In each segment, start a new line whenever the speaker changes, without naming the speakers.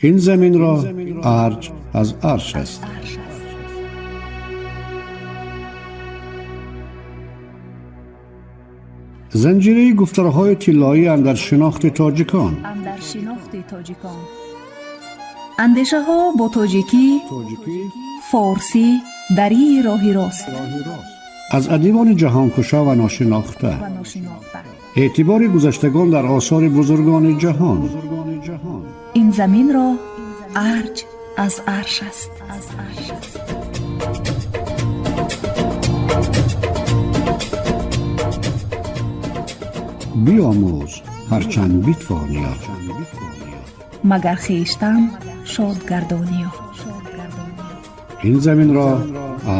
Ин заминро арҷ аз арш аст. Занҷираи гуфторҳои тиллоӣ андар шинохти тоҷикон.
Андешаҳо бо тоҷикӣ, форсӣ, дарии роҳи рост.
Аз адибони ҷаҳонкушо ва ношинохта, эътибори гузаштагон дар осори бузургони ҷаҳон.
Ин заминро арҷ аз арш аст.
Биомӯз ҳарчанд битвониё,
магар хештан шод гардониё.
Ин заминро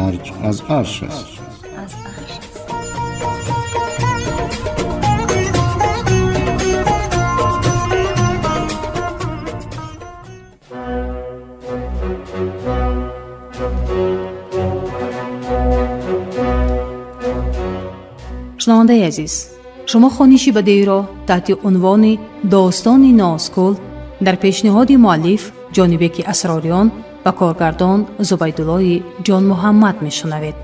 арҷ аз арш аст.
Шунавандаи азиз, шумо хониши бадеиро таҳти унвони «Достони Нозкул» дар пешниҳоди муаллиф Ҷонибеки Асрориён ва коргардон Зубайдуллои Ҷонмуҳаммад мешунавед.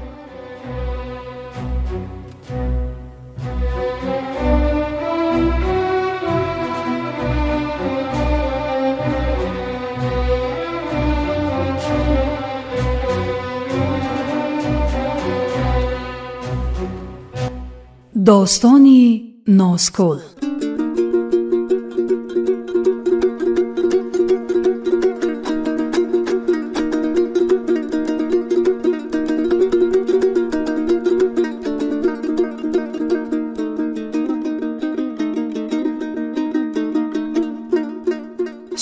Достони Нозкул.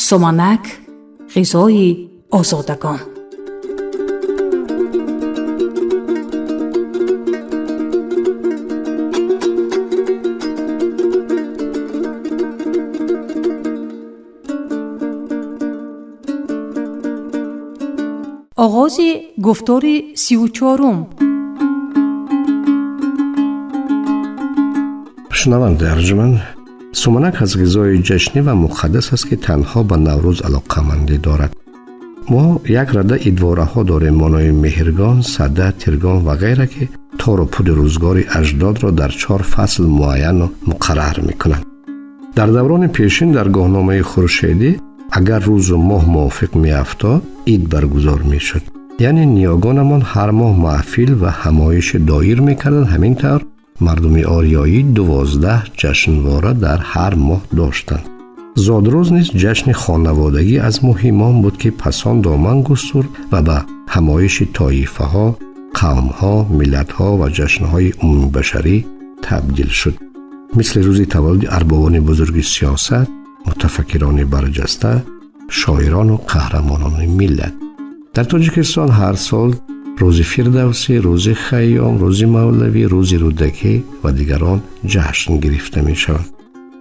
Суманак, ғизои озодагон. Оғози гуфтори 34-ум.
Шунавандаи арҷманд, суманак аз ғизои ҷашнӣ ва муқаддас аст, ки танҳо ба Наврӯз алоқамандӣ дорад. Мо як рада идвораҳо дорем, монои Меҳргон, Сада, Тиргон ва ғайра, ки тору пуди рӯзгори аҷдодро дар чор фасл муайяну муқаррар мекунанд. Дар даврони пешин дар гоҳномаи хуршедӣ агар рӯзу моҳ мувофиқ меафтод, ид баргузор мешуд. Яъне ниёгонамон ҳар моҳ маҳфил ва ҳамоиши доир мекарданд. Ҳамин тавр мардуми ориёӣ 12 ҷашнвора дар ҳар моҳ доштанд. Зодрӯз низ ҷашни хонаводагӣ аз муҳимон буд, ки пасон доман густурд ва ба ҳамоиши тоифаҳо, қавмҳо, миллатҳо ва ҷашнҳои умумибашарӣ табдил шуд. Мисли рӯзи таваллуди арбобони бузурги сиёсат, мутафаккирони барҷаста, шоирону қаҳрамонони миллат. Дар Тоҷикистон ҳар сол рӯзи Фирдавсӣ, рӯзи Хайём, рӯзи Мавлавӣ, рӯзи Рӯдакӣ ва дигарон ҷашн гирифта мешаванд.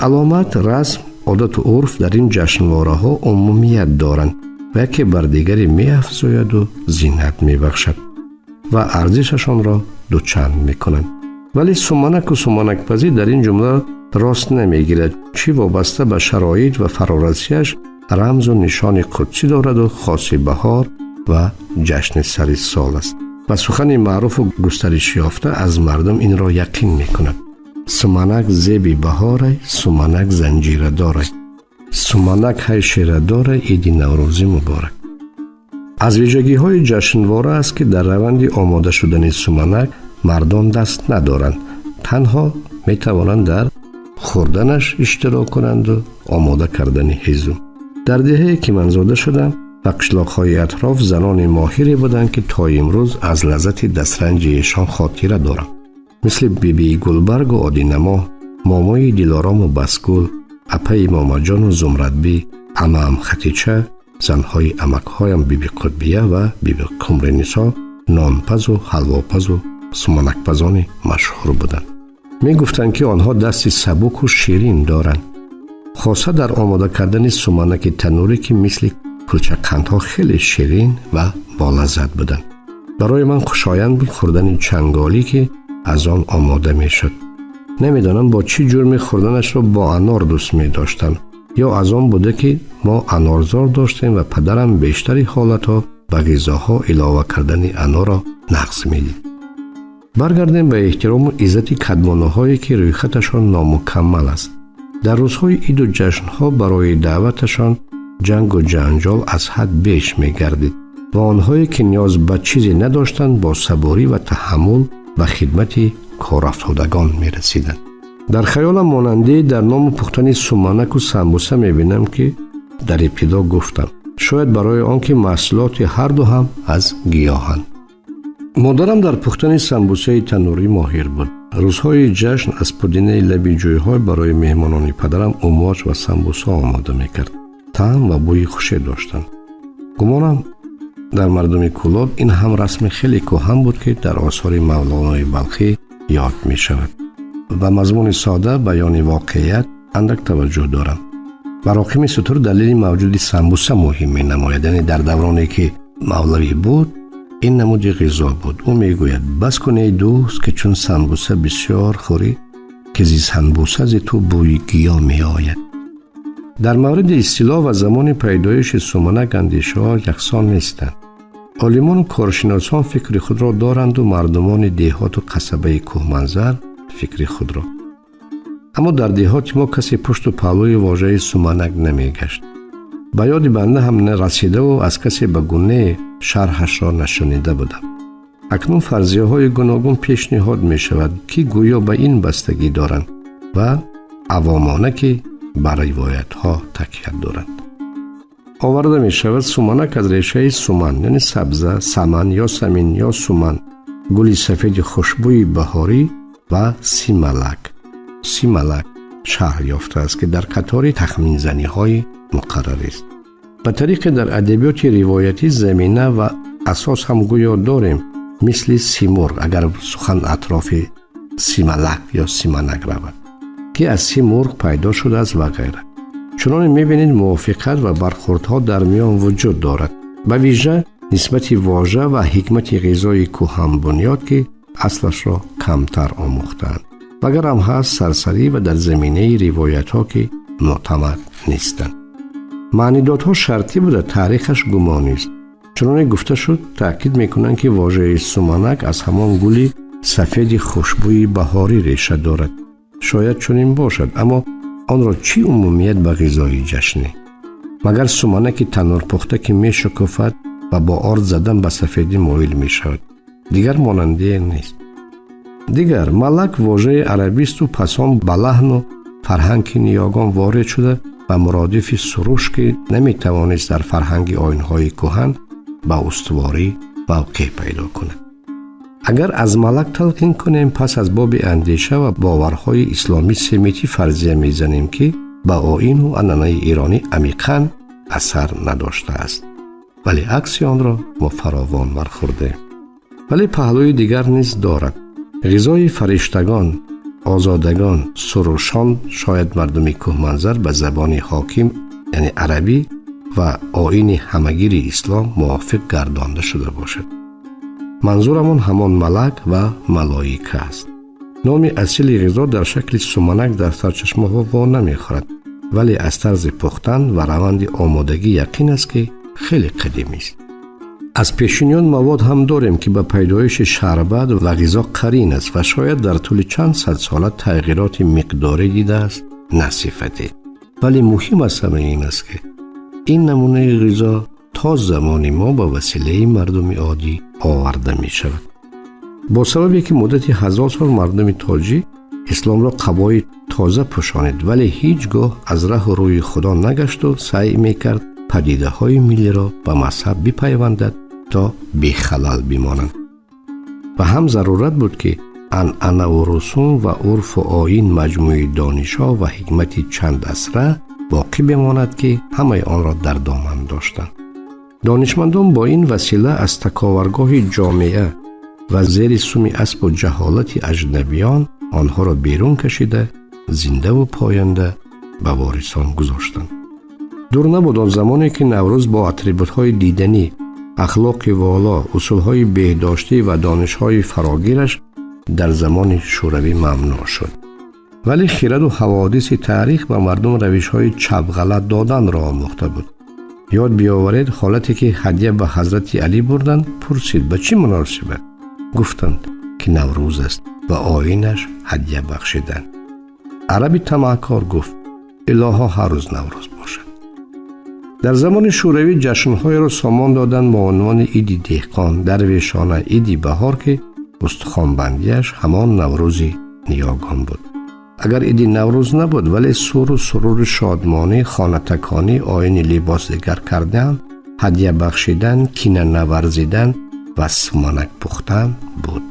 Аломат, расм, одату урф дар ин ҷашнвораҳо умумият доранд ва яке бар дигаре меафзояду зинат мебахшад ва арзишашонро дучанд мекунанд. Вале суманаку суманакпазӣ дар ин ҷумла рост намегирад, чӣ вобаста ба шароит ва фарорасиаш рамзу нишони қудсӣ дораду хоси баҳор ва ҷашни сари сол аст. Ва сухани маъруфу густаришёфта аз мардум инро яқин мекунад: суманак зеби баҳорай, суманак занҷирадорай, суманак ҳай шерадорай, иди Наврӯзӣ муборак. Аз вижагиҳои ҷашнвора аст, ки дар раванди омода шудани суманак мардон даст надоранд, танҳо метавонанд дар хӯрданаш иштирок кунанду омода кардани ҳизум. Дар деҳае ки ман зода шудам ва қишлоқҳои атроф занони моҳире буданд, ки то имрӯз аз лаззати дастранҷи эшон хотира дорам, мисли бибии Гулбаргу Одинамо, момои Дилорому Басгул, апаи Момаҷону Зумрадбӣ, амаам Хатича, занҳои амакҳоям биби Қутбия ва биби Кумринисо нонпазу ҳалвопазу суманакпазони машҳур буданд. Мегуфтанд, ки онҳо дасти сабуку ширин доранд, хоса дар омода кардани суманаки танурӣ, ки мисли кулчақандҳо хеле ширин ва болаззат буданд. Барои ман хушоянд буд хӯрдани чанголӣ, ки аз он омода мешуд. Намедонам бо чӣ ҷурми хӯрданашро бо анор дӯст медоштам. Ё аз он буда, ки мо анорзор доштем ва падарам бештари ҳолатҳо ба ғизоҳо илова кардани анорро нағз медид. Баргардем ба эҳтирому иззати кадбонуҳое, ки рӯйхаташон номукаммал аст. Дар рӯзҳои иду ҷашнҳо барои даъваташон ҷангу ҷанҷол аз ҳад беш мегардид ва онҳое, ки ниёз ба чизе надоштанд, бо сабурӣ ва таҳаммул ба хидмати корафтодагон мерасиданд. Дар хаёлам монандӣ дар ному пухтани суманаку самбуса мебинам, ки дар ибтидо гуфтам, шояд барои он ки маҳсулоти ҳарду ҳам аз гиёҳанд. Модарам дар пухтани самбусаи танӯрӣ моҳир буд. Рӯзҳои ҷашн аз пудинаи лаби ҷӯйҳо барои меҳмонони падарам умоҷ ва самбуса омода мекард. Таъм ва бӯи хуше доштанд. Гумонам, дар мардуми Кӯлоб ин ҳам расми хеле кӯҳан буд, ки дар осори Мавлонои Балхӣ ёд мешавад. Ба мазмуни сода баёни воқеият андак таваҷҷӯҳ дорам. Ба роқими сутур далели мавҷуди самбуса муҳим менамояд, яъне дар давроне, ки Мавлавӣ буд, ин намуди ғизо буд. Ӯ мегӯяд: «Бас кун, эй дӯст, ки чун самбуса бисёр хӯрӣ, ки зи санбуса зи ту бӯи гиё меояд». Дар мавриди истилоҳ ва замони пайдоиши суманак андешаҳо яксон нестанд. Олимону коршиносон фикри худро доранду мардумони деҳоту қасабаи кӯҳманзар фикри худро. Аммо дар деҳоти мо касе пушту паҳлӯи вожаи суманак намегашт. Ба ёди банда ҳам нарасидаву аз касе ба гунае шарҳашро нашунида будам. Акнун фарзияҳои гуногун пешниҳод мешавад, ки гӯё ба ин бастагӣ доранд ва авомона, ки ба ривоятҳо такя доранд. Оварда мешавад: суманак аз решаи суман, яъне сабза, саман ё самин ё суман, гули сафеди хушбӯи баҳорӣ, ва сималак, сималак шарҳ ёфтааст, ки дар қатори тахминзаниҳои муқаррарист. Ба тариқе дар адабиёти ривоятӣ замина ва асос ҳам гӯё дорем, мисли симурғ, агар сухан атрофи сималак ё симанак равад, ки аз симурғ пайдо шудааст ва ғайра. Чуноне мебинед, мувофиқат ва бархӯрдҳо дар миён вуҷуд дорад, ба вижа нисбати вожа ва ҳикмати ғизои кӯҳанбунёд, ки аслашро камтар омӯхтаанд. Вагарам ҳаст сарсарӣ ва дар заминаи ривоятҳо, ки мӯътамад нестанд. Маънидодҳо шартӣ буда, таърихаш гумонист. Чуноне гуфта шуд, таъкид мекунанд, ки вожаи суманак аз ҳамон гули сафеди хушбӯи баҳорӣ реша дорад. Шояд чунин бошад, аммо онро чӣ умумият ба ғизои ҷашнӣ? Магар суманаки танӯрпухта, ки мешукуфад ва бо орд задан ба сафедӣ моил мешавад? Дигар монандие нест. Дигар малак вожаи арабисту пасон ба лаҳну фарҳанги ниёгон ворид шуда ва муродифи суруш, ки наметавонист дар фарҳанги оинҳои кӯҳан ба устуворӣ мавқеъ пайдо кунад. Агар аз малак талқин кунем, пас аз боби андеша ва боварҳои исломӣ семитӣ фарзия мезанем, ки ба оину анъанаи эронӣ амиқан асар надоштааст, вале акси онро мо фаровон бархӯрдем. Вале паҳлӯи дигар низ дорад. Ғизои фариштагон, озодагон, сурушон, шояд мардуми кӯҳманзар ба забони ҳоким, яъне арабӣ, ва оини ҳамагири ислом мувофиқ гардонда шуда бошад. Манзурамон ҳамон малак ва малоика аст. Номи асили ғизо дар шакли суманак дар сарчашмаҳо во намехӯрад, вале аз тарзи пухтан ва раванди омодагӣ яқин аст, ки хеле қадимист. Аз пешиниён мавод ҳам дорем, ки ба пайдоиши шарбат ва ғизо қарин аст ва шояд дар тӯли чанд сад сола тағйироти миқдорӣ дидааст, на сифатӣ. Вале муҳим аз ҳама ин аст, ки ин намунаи ғизо то замони мо ба василаи мардуми оддӣ оварда мешавад. Бо сабабе ки муддати 1000 сол мардуми тоҷик исломро қабои тоза пӯшонид, вале ҳеҷ гоҳ аз раҳу рӯи Худо нагашту саъй мекард падидаҳои миллиро ба мазҳаб бипайвандад, то бехалал бимонанд, ва ҳам зарурат буд, ки анъанаву русум ва урфу оин, маҷмӯи донишҳо ва ҳикмати чанд асра боқӣ бимонад, ки ҳамаи онро дар доман доштанд. Донишмандон бо ин васила аз таковаргоҳи ҷомеа ва зери суми аспу ҷаҳолати аҷнабиён онҳоро берун кашида, зиндаву поянда ба ворисон гузоштанд. Дур набуд он замоне, ки Наврӯз бо атрибутҳои диданӣ, ахлоқи воло, усулҳои беҳдоштӣ ва донишҳои фарогираш дар замони Шӯравӣ мамнӯъ шуд. Вале хираду ҳаводиси таърих ба мардум равишҳои чап-ғалат доданро омӯхта буд. Ёд биёваред ҳолате ки ҳадя ба ҳазрати Алӣ бурданд, пурсид ба чӣ муносибат? Гуфтанд ки Наврӯз аст ва оинаш ҳадя бахшидан. Араби тамаъкор гуфт: илоҳо ҳар рӯз Наврӯз бошад. Дар замони шӯравӣ ҷашнҳоеро сомон доданд бо унвони иди деҳқон, дарвешона, иди баҳор, ки устухонбандиаш ҳамон Наврӯзи ниёгон буд. Агар иди Наврӯз набуд, вале суру сурури шодмонӣ, хонатаконӣ, оини либос дигар кардан, ҳадя бахшидан, кина наварзидан ва суманак пухтан буд.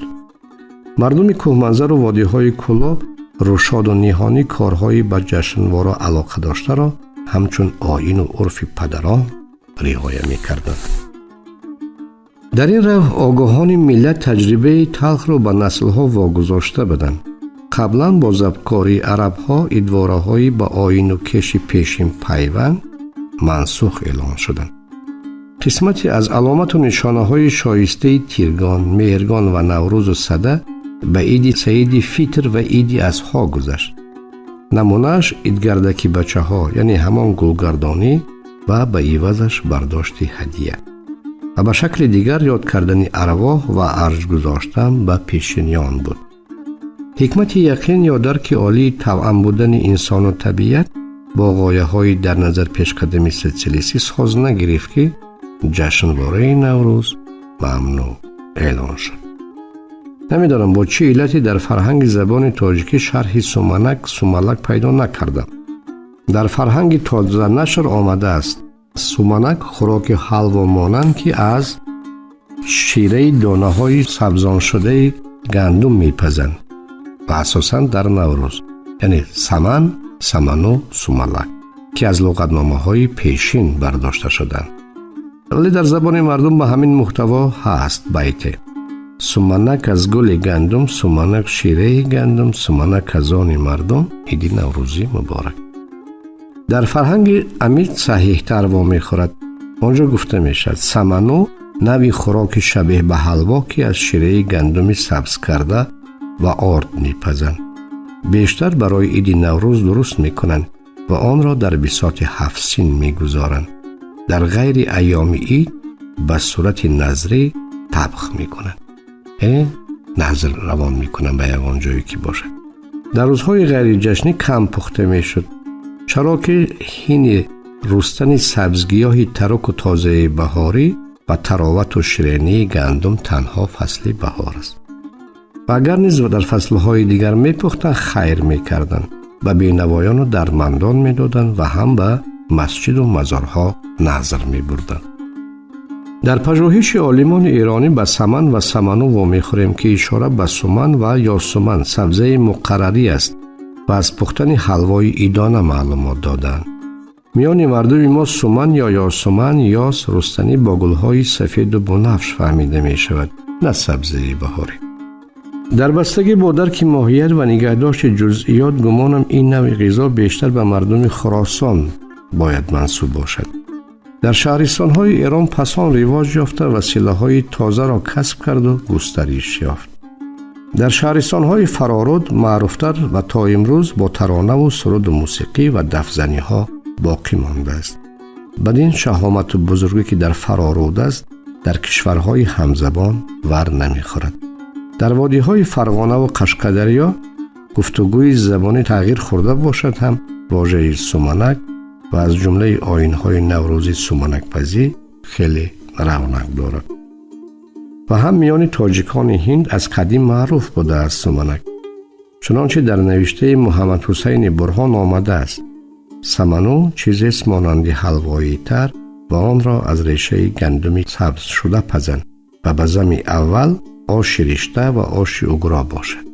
Мардуми кӯҳманзару водиҳои Кӯлоб рӯшоду ниҳонӣ корҳои ба ҷашнвора алоқа доштаро ҳамчун оину урфи падарон риоя мекарданд. Дар ин рав огоҳони миллат таҷрибаи талхро ба наслҳо вогузошта буданд. Қаблан бо забткории арабҳо идвораҳои ба оину кеши пешин пайванд мансух эълон шуданд. Қисмате аз аломату нишонаҳои шоистаи Тиргон, Меҳргон ва Наврӯзу Сада ба иди Саиди Фитр ва иди Азҳо гузашт. Намунааш идгардаки бачаҳо, яъне ҳамон гулгардонӣ ва ба ивазаш бардошти ҳадия ва ба шакли дигар ёд кардани арвоҳ ва арҷ гузоштан ба пешиниён буд. Ҳикмати яқин ё дарки олии тавъам будани инсону табиат бо ғояҳои дар назар пешқадами социалистӣ соз нагирифт, ки ҷашнвораи Наврӯз мамнӯъ эълон шуд. Намедонам бо чӣ иллате дар фарҳанги забони тоҷикӣ шарҳи суманак, сумалак пайдо накардам. Дар фарҳанги тозанашр омадааст: суманак хӯроки ҳалво монанд, ки аз шираи донаҳои сабзоншудаи гандум мепазанд ва асосан дар Наврӯз, яъне саман, саману, сумалак, ки аз луғатномаҳои пешин бардошта шуданд. Вале дар забони мардум ба ҳамин муҳтаво ҳаст байте: суманак аз гули гандум, суманак шираи гандум, суманак аз они мардум, иди наврӯзӣ муборак. Дар фарҳанги Амид саҳиҳтар вомехӯрад. Он ҷо гуфта мешавад: саману нави хӯроки шабеҳ ба ҳалво, ки аз шираи гандуми сабз карда ва орд мепазанд. Бештар барои иди Наврӯз дуруст мекунанд ва онро дар бисоти ҳафтсин мегузоранд. Дар ғайри айёми ид ба сурати назрӣ табх мекунанд, яъне назр равон мекунанд ба ягон ҷое ки бошад. Дар рӯзҳои ғайриҷашнӣ кам пухта мешуд, чаро ки ҳини рӯстани сабзгиёҳи таруку тозаи баҳорӣ ва таровату ширинии гандум танҳо фасли баҳор аст. Ва агар низ дар фаслҳои дигар мепухтанд, хайр мекарданд, ба бенавоёну дардмандон медоданд ва ҳам ба масҷиду мазорҳо назр мебурданд. Дар пажӯҳиши олимони эронӣ ба саман ва саману вомехӯрем, ки ишора ба суман ва ёсуман, сабзаи муқаррарӣ аст ва аз пухтани ҳалвои идона маълумот доданд. Миёни мардуми мо суман ё ёсуман, ёс, рустанӣ бо гулҳои сафеду бунафш фаҳмида мешавад, на сабзаи баҳорӣ. Дар бастагӣ бо дарки моҳият ва нигаҳдошти ҷузъиёт, гумонам ин навъи ғизо бештар ба мардуми Хуросон бояд мансуб бошад. Дар шаҳристонҳои Эрон пасон ривоҷ ёфта, василаҳои тозаро касб карду густариш ёфт. Дар шаҳристонҳои Фароруд маъруфтар ва то имрӯз бо таронаву суруду мусиқӣ ва дафзаниҳо боқӣ мондааст. Бадин шаҳомату бузургӣ, ки дар Фароруд аст, дар кишварҳои ҳамзабон вар намехӯрад. Дар водиҳои Фарғонаву Қашқадарё гуфтугӯи забонӣ тағйир хӯрда бошад ҳам, вожаи суманак ва аз ҷумлаи оинҳои наврӯзӣ суманакпазӣ хеле равнақ дорад ва ҳам миёни тоҷикони ҳинд аз қадим маъруф будааст суманак. Чунончи дар навиштаи Муҳаммадҳусайни Бурҳон омадааст: саману чизест монанди ҳалвоитар ва онро аз решаи гандуми сабзшуда пазанд ва ба зами аввал оши ришта ва оши угро бошад.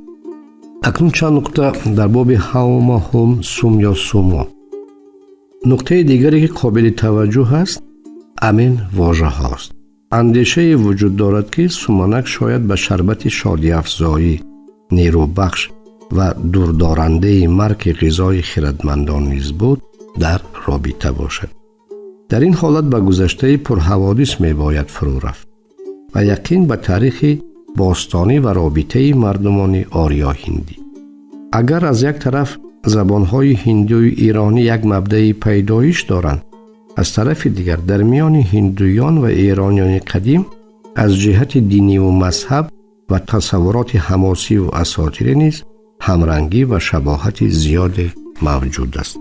Акнун чанд нуқта дар боби ҳаума, ҳум, сум ё сумо. Нуқтаи дигаре ки қобили таваҷҷӯҳ аст, амин вожаҳост. Андешае вуҷуд дорад, ки суманак шояд ба шарбати шодиафзоӣ, нерӯбахш ва дурдорандаи марги ғизои хирадмандон низ буд, дар робита бошад. Дар ин ҳолат ба гузаштаи пурҳаводис мебояд фурӯ рафт ва яқин ба таърихи бостонӣ ва робитаи мардумони ориёҳиндӣ. Агар аз як тараф забонҳои ҳиндую иронӣ як мабдаи пайдоиш доранд, аз тарафи дигар дар миёни ҳиндуён ва эрониёни қадим аз ҷиҳати диниву мазҳаб ва тасаввуроти ҳамосиву асотирӣ низ ҳамрангӣ ва шабоҳати зиёде мавҷуд аст.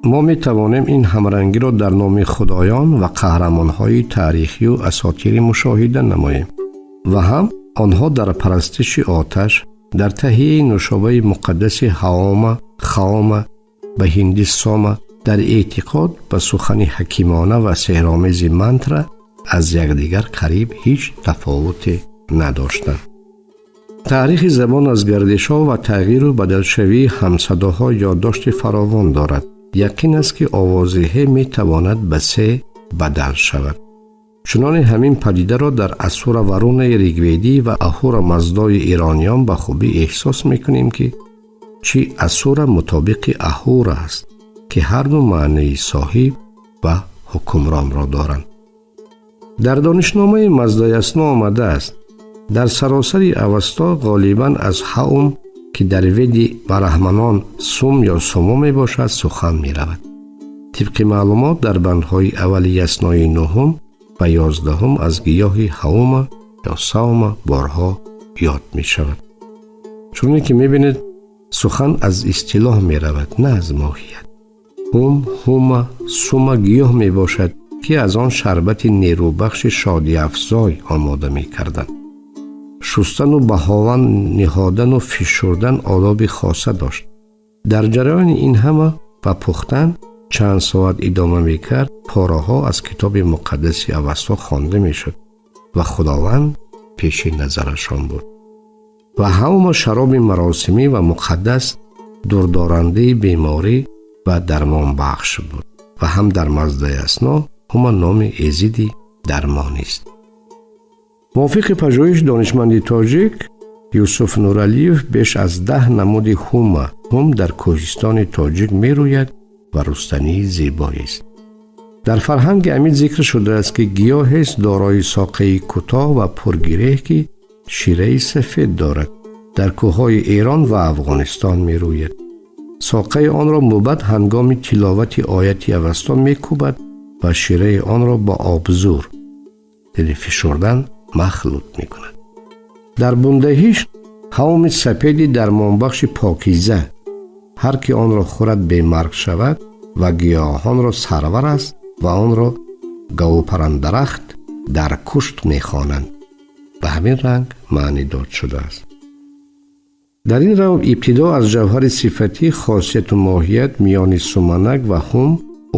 Мо метавонем ин ҳамрангиро дар номи худоён ва қаҳрамонҳои таърихию асотирӣ мушоҳида намоем ва ҳам онҳо дар парастиши оташ, дар таҳияи нӯшобаи муқаддаси ҳаома, хаома, ба ҳинди сома, дар эътиқод ба сухани ҳакимона ва сеҳромези мантра аз якдигар қариб ҳеҷ тафовуте надоштанд. Таърихи забон аз гардишҳо ва тағйиру бадалшавии ҳамсадоҳо ёддошти фаровон дорад. Яқин аст, ки овози ҳе метавонад ба се бадал шавад. Чуноне ҳамин падидаро дар Асура Варунаи ригведӣ ва Аҳура Маздои ирониён ба хубӣ эҳсос мекунем, ки чӣ Асура мутобиқи Аҳура аст, ки ҳарду маънии соҳиб ва ҳукмронро доранд. Дар донишномаи Маздаясно омадааст: дар саросари Авасто ғолибан аз ҳаум, ки дар веди бараҳманон сум ё сумо мебошад, сухан меравад. Тибқи маълумот, дар бандҳои аввали Яснои нуҳум ва 11-ум аз гиёҳи ҳаума ё саума борҳо ёд мешавад. Чуне ки мебинед, сухан аз истилоҳ меравад, на аз моҳият. Ҳум, ҳума, сума гиёҳ мебошад, ки аз он шарбати нерӯбахши шодиафзой омода мекарданд. Шустану ба ҳован ниҳодану фишурдан одоби хоса дошт. Дар ҷараёни ин ҳама ва пухтан чанд соат идома мекард, пораҳо аз китоби муқаддаси Авасто хонда мешуд ва Худованд пеши назарашон буд. Ва ҳама шароби маросимӣ ва муқаддас, дурдорандаи беморӣ ва дармонбахш буд ва ҳам дар Маздаясно ҳума номи эзиди дармонист. Мувофиқи пажӯҳиш донишманди тоҷик Юсуф Нуралиев, беш аз 10 намуди ҳума ҳум дар кӯҳистони тоҷик мерӯяд ва рустании зебоест. Дар фарҳанги амид зикр шудааст, ки гиёҳест дорои соқаи кӯтоҳ ва пургиреҳ, ки шираи сафед дорад, дар кӯҳҳои Эрон ва Афғонистон мерӯяд. Соқаи онро мубад ҳангоми тиловати ояти Авасто мекӯбад ва шираи онро ба обзур, яъне фишурдан, махлут мекунад. Дар Бундаҳиш ҳавми сапеди дармонбахши покиза, ҳар ки онро хӯрад бемарг шавад ва гиёҳонро сарвар аст ва онро говпарандарахт дар кушт мехонанд. Ба ҳамин ранг маънӣ дод шудааст. Дар ин рав ибтидо аз ҷавҳари сифатӣ, хосияту моҳият миёни суманак ва ҳум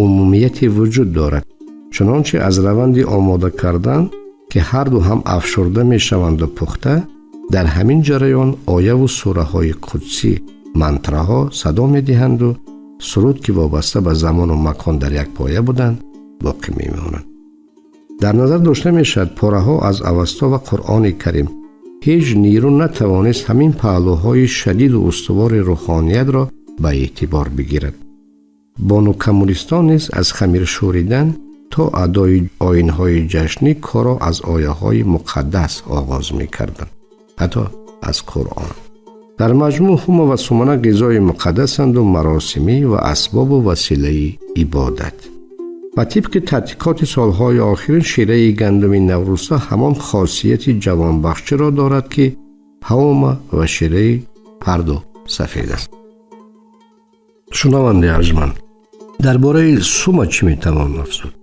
умумияте вуҷуд дорад, чунончи аз раванди омода кардан, ки ҳарду ҳам афшурда мешаванду пухта, дар ҳамин ҷараён ояву сураҳои қудсӣ, мантраҳо садо медиҳанду суруд, ки вобаста ба замону макон дар як поя буданд, боқӣ мемонанд. Дар назар дошта мешавад пораҳо аз Авасто ва Қуръони Карим. Ҳеҷ нерӯ натавонист ҳамин паҳлӯҳои шадиду устувори рӯҳониятро ба эътибор бигирад. Бону коммунистон низ аз хамир шӯридан то адои оинҳои ҷашнӣ корро аз ояҳои муқаддас оғоз мекарданд, ҳатто аз Қуръон. Дар маҷмӯъ ҳума ва сумана ғизои муқаддасанду маросимӣ ва асбобу василаи ибодат. Ва тибқи тадқиқоти солҳои охирин, шираи гандуми наврӯза ҳамон хосияти ҷавонбахширо дорад, ки ҳаума ва шираи ҳарду сафед аст. Шунавандаи арҷманд, дар бораи сума чӣ метавон афзуд?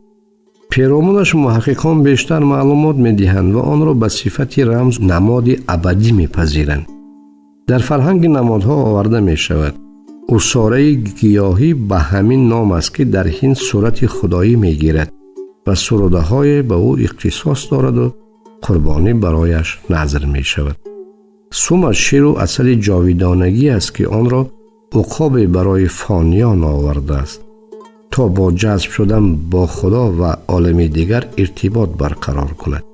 Перомунаш муҳаққиқон бештар маълумот медиҳанд ва онро ба сифати рамз, намоди абадӣ мепазиранд. Дар фарҳанги намодҳо оварда мешавад: усораи гиёҳӣ ба ҳамин ном аст, ки дар ҳинд сурати худоӣ мегирад ва сурудаҳое ба ӯ ихтисос дораду қурбонӣ барояш назр мешавад. Сума ширу асали ҷовидонагӣ аст, ки онро уқобе барои фониён овардааст, то бо ҷазб шудан бо Худо ва олами дигар иртибот барқарор кунад.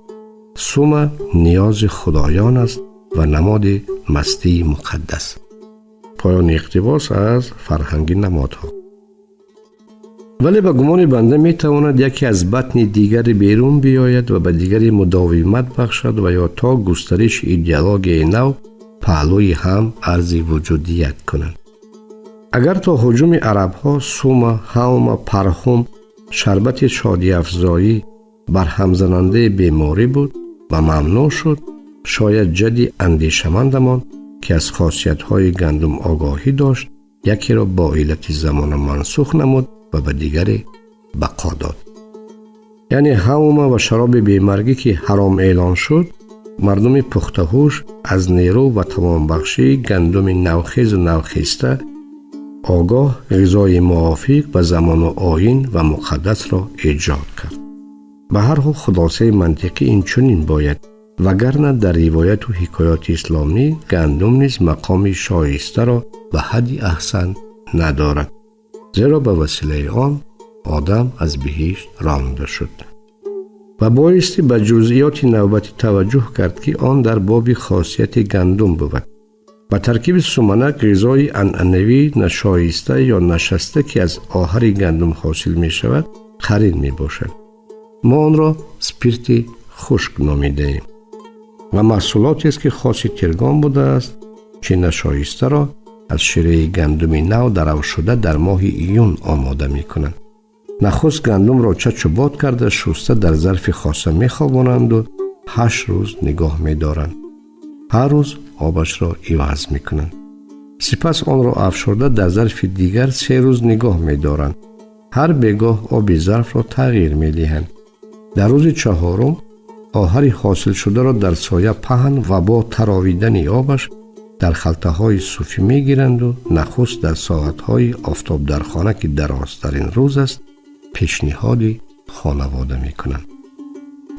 Сума ниёзи худоён аст ва намоди мастии муқаддас. Поёни иқтибос аз фарҳанги намодҳо. Вале ба гумони банда метавонад яке аз батни дигаре берун биёяд ва ба дигаре мудовимат бахшад ва ё то густариши идеологияи нав паҳлӯи ҳам арзи вуҷудият кунанд. Агар то ҳуҷуми арабҳо сума, ҳавма, парҳум шарбати шодиафзоӣ барҳамзанандаи беморӣ буд ва мамнӯъ шуд, шояд ҷадди андешамандамон, ки аз хосиятҳои гандум огоҳӣ дошт, якеро бо иллати замона мансух намуд ва ба дигаре бақо дод. Яъне ҳавма ва шароби бемаргӣ, ки ҳаром эълон шуд, мардуми пухтаҳуш аз нерӯ ва тавонбахшии гандуми навхезу навхеста огоҳ ғизои мувофиқ ба замону оин ва муқаддасро эҷод кард. Ба ҳар ҳол хулосаи мантиқӣ инчунин бояд, вагарна дар ривояту ҳикоёти исломӣ гандум низ мақоми шоистаро ба ҳадди аҳсан надорад, зеро ба василаи он одам аз биҳишт ронда шуд. Ва боисти ба ҷузъиёти навбатӣ таваҷҷӯҳ кард, ки он дар боби хосияти гандум бувад. Ба таркиби суманак ғизои анъанавӣ нашоиста ё нашаста, ки аз оҳари гандум ҳосил мешавад, қарин мебошад. Мо онро спирти хушк номидаем ва маҳсулотест, ки хоси Тиргон будааст, чи нашоистаро аз шираи гандуми нав даравшуда дар моҳи июн омода мекунанд. Нахуст гандумро чачу бод карда, шуста дар зарфи хоса мехобонанду 8 рӯз нигоҳ медоранд. Ҳар рӯз обашро иваз мекунанд. Сипас онро афшурда дар зарфи дигар 3 рӯз нигоҳ медоранд. Ҳар бегоҳ оби зарфро тағйир медиҳанд. Дар рӯзи чаҳорум оҳари ҳосилшударо дар соя паҳн ва бо таровидани обаш дар халтаҳои суфӣ мегиранду нахуст дар соатҳои офтобдархона, ки дарозтарин рӯз аст, пешниҳоди хонавода мекунанд.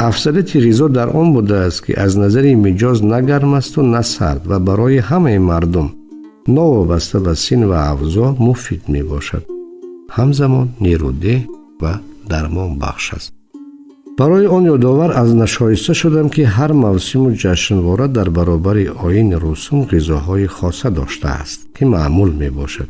Афзалияти ғизо дар он будааст, ки аз назари миҷоз на гарм асту на сард ва барои ҳамаи мардум новобаста ба син ва авзоъ муфид мебошад. Ҳамзамон нерӯдеҳ ва дармонбахш аст. Барои он ёдовар аз нашоиста шудам, ки ҳар мавсиму ҷашнвора дар баробари оини русум ғизоҳои хоса доштааст, ки маъмул мебошад.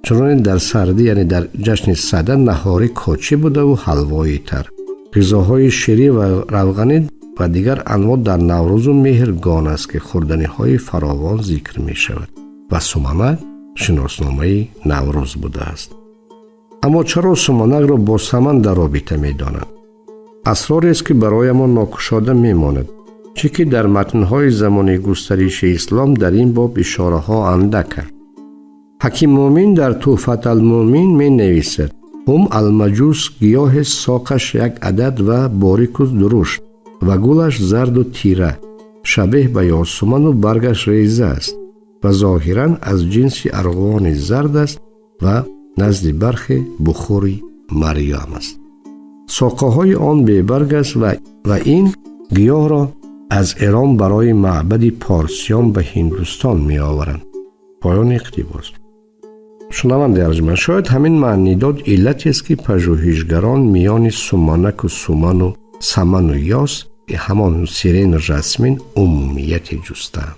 Чуноне дар сардӣ, яъне дар ҷашни Сада, наҳорӣ кочӣ будаву ҳалвои тар, ғизоҳои ширӣ ва равғанӣ ва дигар анвоъ дар Наврӯзу Меҳргон аст, ки хӯрданиҳои фаровон зикр мешавад ва суманак шиносномаи Наврӯз будааст. Аммо чаро суманакро бо саман дар робита медонанд? Асрорест, ки бароямон нокушода мемонад, чӣ ки дар матнҳои замони густариши ислом дар ин боб ишораҳо андаканд. Ҳаким Мӯмин дар Туҳфат алмӯмин менависад: ҳум алмаҷус гиёҳе соқаш як адад ва борику дурушт ва гулаш зарду тира, шабеҳ ба ёсуману баргаш реза аст ва зоҳиран аз ҷинси арғувони зард аст ва назди бархе бухури Марьям аст. Соқаҳои он бебарг аст ва ин гиёҳро аз Эрон барои маъбади порсиён ба Ҳиндустон меоваранд. Поёни иқтибос. Шунавандаи арҷманд, шояд ҳамин маънидод иллатест, ки пажӯҳишгарон миёни суманаку суману саману ёс, ҳамон сирену жасмин, умумияте ҷустаанд.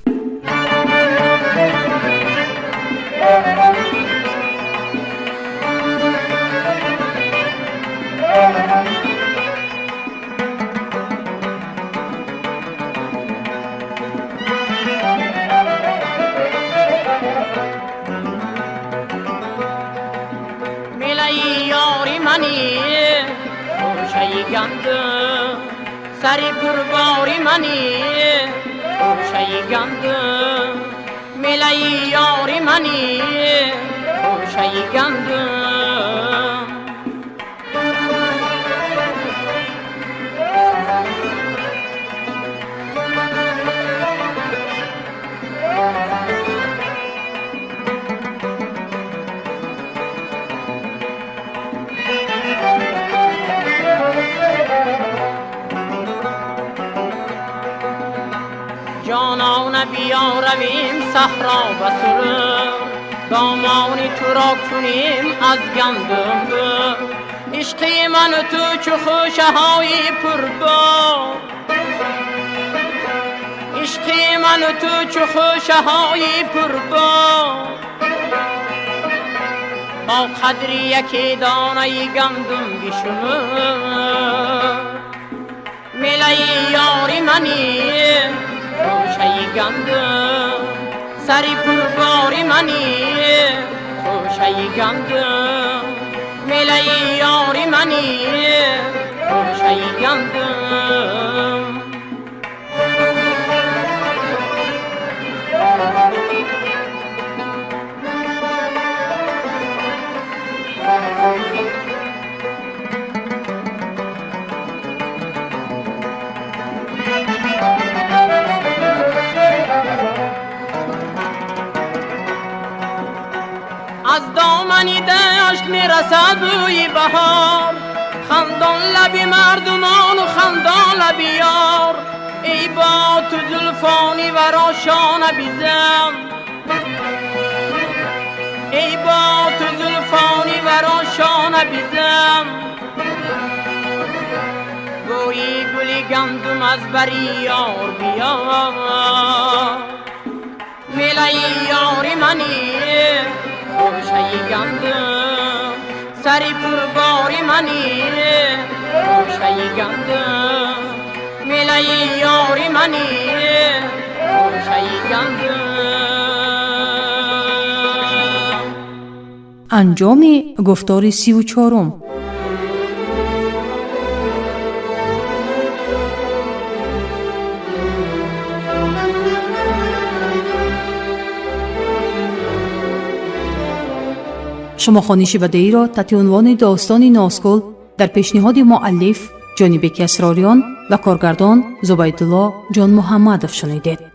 Сари пурбори мани хӯшаи гандум, мелаи ёри мани хӯшаи гандум. جانان بیا رویم صحرا و سرور، دامانی تو را کنیم از گندم بر. عشقی من و تو چو خوشه های پربار، عشقی من و تو چو خوشه های پربار، با قدر یکی دانه گندم بشمر. ملای یاری منی خوشه‌ی گندم، Сари пурбори мани, хӯшаи гандум, мелаи ёри мани, хӯшаи гандум. Аз домани дашт мерасад бӯи баҳор, хандон лаби мардумону хандон лаби ёр. Эй бо ту зулфони варо шона бизам, эй бо ту зулфони варо шона бизам. Бӯи гули гандум аз бари ёр биёр, мелаи ёри мани, хӯшаи гандум, сари пурбори мани, хӯшаи гандум, мелаи ёри мани, хӯшаи гандум.
Анҷоми гуфтори 34-ум. Шумо хониши бадеиро таҳти унвони достони Нозгул дар пешниҳоди муаллиф Ҷонибеки Асрориён ва коргардон Зубайдулло Ҷонмуҳаммадов шунидед.